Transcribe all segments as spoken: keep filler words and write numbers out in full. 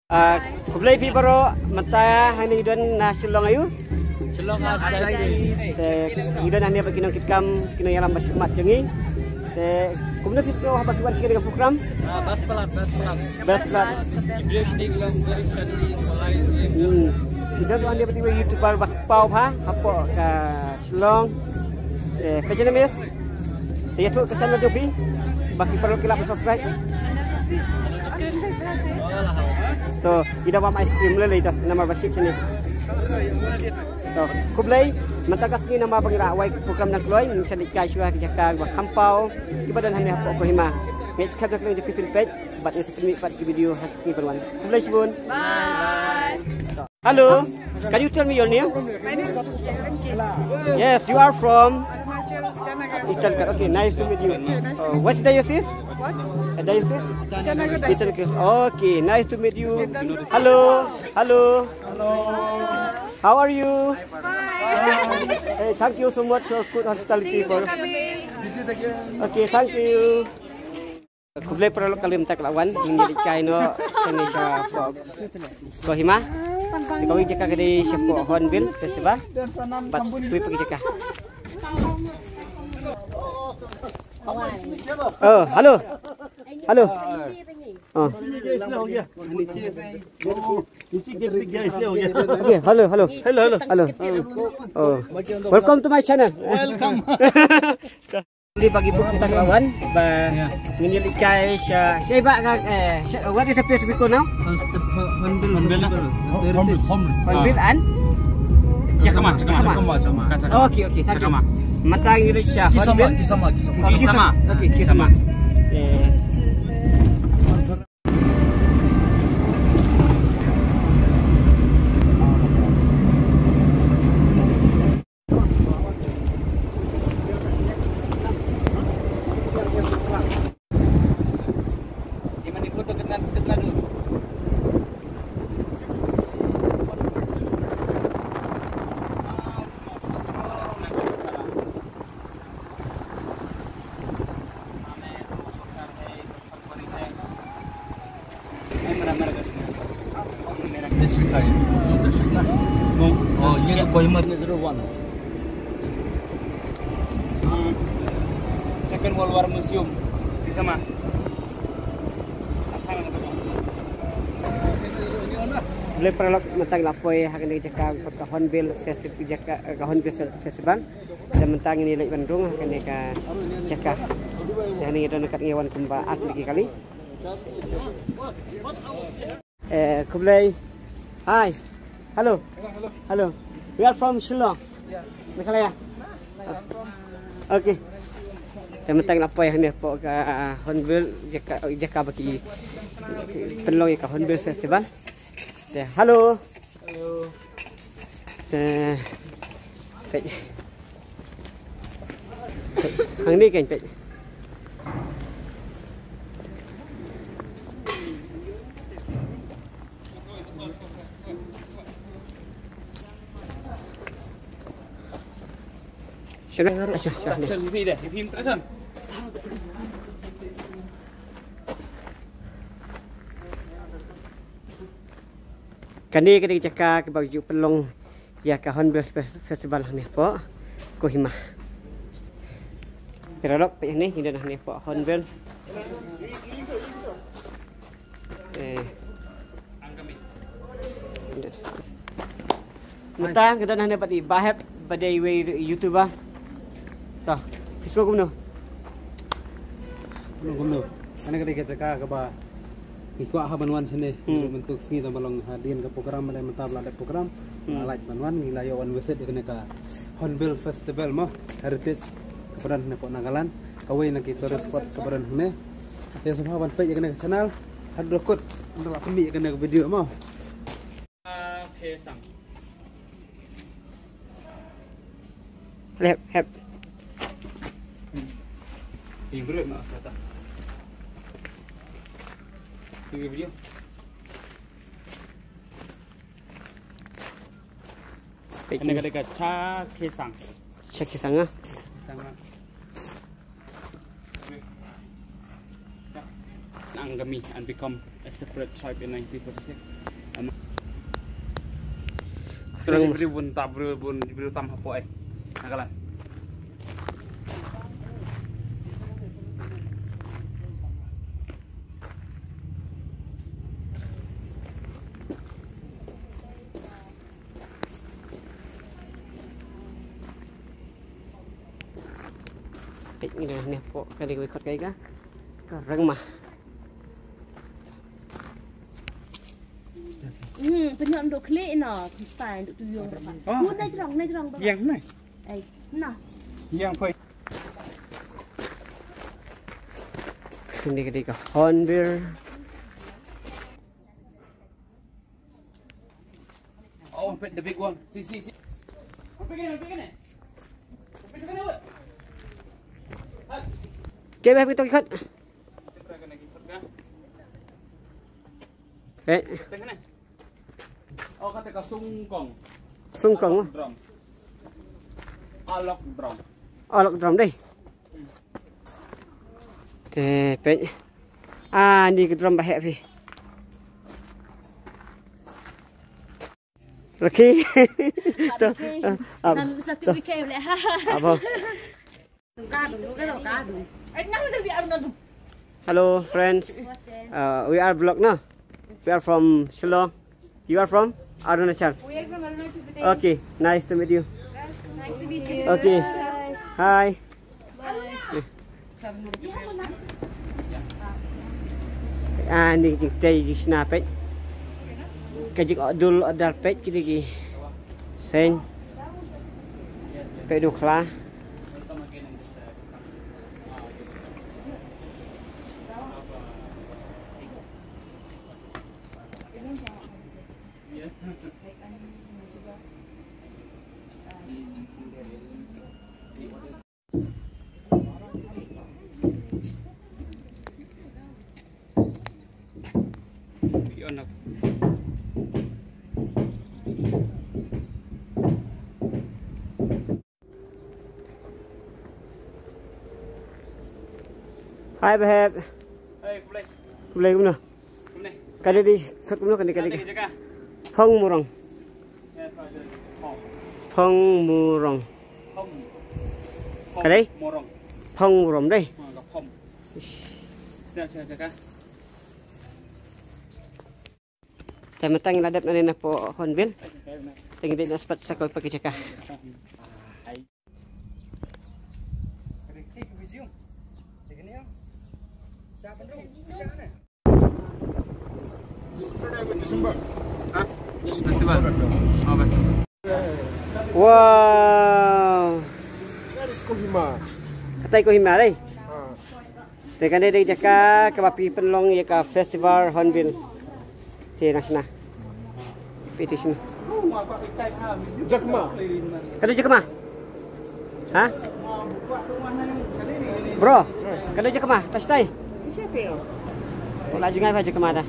Ah, khublei phi baroh, mynta hangne ngi don na Shillong aïu? Shillong, ah, te ngi don hangne bad ki nongkitkam, ki nongïalam ba shakhmat jong ngi. Te kumno phi sngew haba ki wan sha kane ka program? Ah, best palat, best palat. Best palat. Hmm. Ngi don hangne bad iwei i YouTuber ba paw bha hapoh ka Shillong. Eh, phi channel, miss? Te ïathuh ka channel jong phi ba ki paralok ki lah ban subscribe. To, i da bam ice cream lei lei to, namar ba shit shane. To, khublei, mynta ka sngi namar ba ngi la wai program dang kloi, ngin sa leit kai shuwa ki jaka ba kham paw, kiba don hangne hapoh Kohima. Ngeit skhem na ka liang jong phi phin peit, bad ngin sa pynmih pat ki video ha ka sngi ban wan. Khublei shibun. Bye. Hello, can you tell me your name? My name is Kiran K. Yes, you are from Arunachal, Itanagar. Itanagar. Okay, nice to meet you. Uh, what's the diocese? What? The diocese? Itanagar diocese. Itanagar. Okay, nice to meet you. Hello, hello. Hello. How are you? Fine. Hey, thank you so much for good hospitality. Thank you for coming. Okay, thank you. Khublei paralok, kali mynta ka la wan, ngin ïa leit kai noh shane shapoh Kohima. Te kawei ka jaka ka dei shapoh Hornbill Festival. Bad kawei pat ka jaka. Oh, hello. Hello. Oh. Okay, hello, hello. Hello, hello. Hello. Oh. Welcome to my channel. Welcome. Khublei ba ki bun ki ba la wan ba ngin ïa leit kai sha, sha ba ka, eh, sha, what is the place we go now? Hornbill. Hornbill, Hornbill. Hornbill and? Chakma, Chakma. Chakma, Chakma. Okay, okay, thank you. Chakma. Mynta ngin ïa leit sha Hornbill. Kisama, Kisama. Oh, Kisama. Kisama. Okay, Kisama. Kisama. Eh. District है, जो district ना। ओ, ये तो कोहिमा में ज़रूर वन। Second World War Museum. Di sana. Khublei paralok, mynta ngi la poi ha kane ka jaka, ka Hornbill Festival, jaka, ka Hornbill Festival. Te mynta ngin ïa leit ban rung ha kane ka jaka. Te hangne ngi don kat ngi wan kumba ar tylli ki kali. Eh, khublei. Hi. Hello. Hello. We are from Shillong. Meghalaya. Okay. Te mynta ngi la poi hangne hapoh ka, ah, Hornbill, jaka, jaka ba ki pynlong ïa ka Hornbill Festival. Te, hello. Hello. Te, peit. Hangne kan peit. Shana, shana, shana. Kane ka dei ka jaka kaba ju pynlong ïa ka Hornbill Fes-, Festival hangne hapoh Kohima. Paralok, peit hangne, ngi don hangne hapoh Hornbill. Eh. Mynta nga don hangne bad i Bah Hep, ba dei iwei YouTuber. To, phi sngew kumno? Kumno, kumno? Kane ka dei ka jaka kaba ngi kwah ha ban wan shane. Hmm. Mynta ka sngi tang ba long hadien ka program, ba dei mynta ba la dep program. Hmm. Nga lah ban wan, ngi la ïoh wan visit ïa kane ka Hornbill Festival mo, Heritage, kaba don hangne hapoh Nagaland. Kawei na ki tourist spot kaba don hangne. Te sngewbha ban peit ïa kane ka channel haduh kut, nda la pynmih ïa kane ka video mo. Hep, hep. Peit. Kane ka dei ka cha khesang. Cha khesang, ah. Khesang, ah. Angami and become Separate tribe in nineteen forty-six. Em, Rang. Briew bun tam, briew bun, briew tam hapoh eh. Nagaland. Peit ngi dah ne pok kali wikot kai ka. Ka rengmah. Hmm, penyok nduk klik no, kumstai nduk tuyung berapa. Oh. Pun na jrong, na jrong berapa. Yang ne. Eh, nah. Yang poi. Ini ketika Hornbill. Oh, pet the big one. See, see, see. Pet the big one. Pet the big one. Kaya ba kita ikut. Eh. Tengah ni. Oh, kata ka sungkong. Sungkong. Alok drum. Alok drum. Alok drum dei. Te peit. Ah, ni ka drum ba heh phi. Rakhi. To. Rakhi. Ah, ah, to. Certificate boleh. Apa? Hello, friends. Uh, we are vlog, no? We are from Shillong. You are from Arunachal. We are from Arunachal Pradesh. Okay, nice to meet you. Nice to meet you. Okay. Bye. Hi. Bye. Ah, ni ki tei ki sna peit. Ka jik dul dar peit ki digi. Sen. Peit du khla. Hi, Behep. Hey, khublei. Khublei, kumno? Kumne? Ka dei di, khot kumno ka dei, ka dei. Ka dei ka jaka? Phong Murong. Ya, ka dei. Phong. Phong Murong. Phong. Ka dei? Murong. Phong Murong dei. Ha, ka phong. Ish. Ya, ya, jaka. Te mynta ngi la dep nangne napoh Hornbill. Te ngi dei na spot sa kawei pat ka jaka. Festival. Oh, festival. Wow. That is Kohima. Katai Kohima dei. Ah. Te kane dei jaka kaba phi pynlong ïa ka festival Hornbill. Te na shna. Phi te shna. Jakma. Kano jakma? Ha? Bro, kano jakma? Tastai. Wala jingai ba jakma da.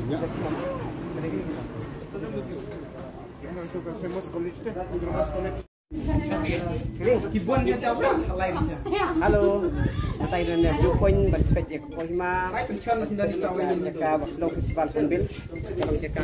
Famous college te. Hello. Nga tang ïa ka viewpoint ban peit ïa ka Kohima. Jaka ba khlong festival Hornbill. Jaka.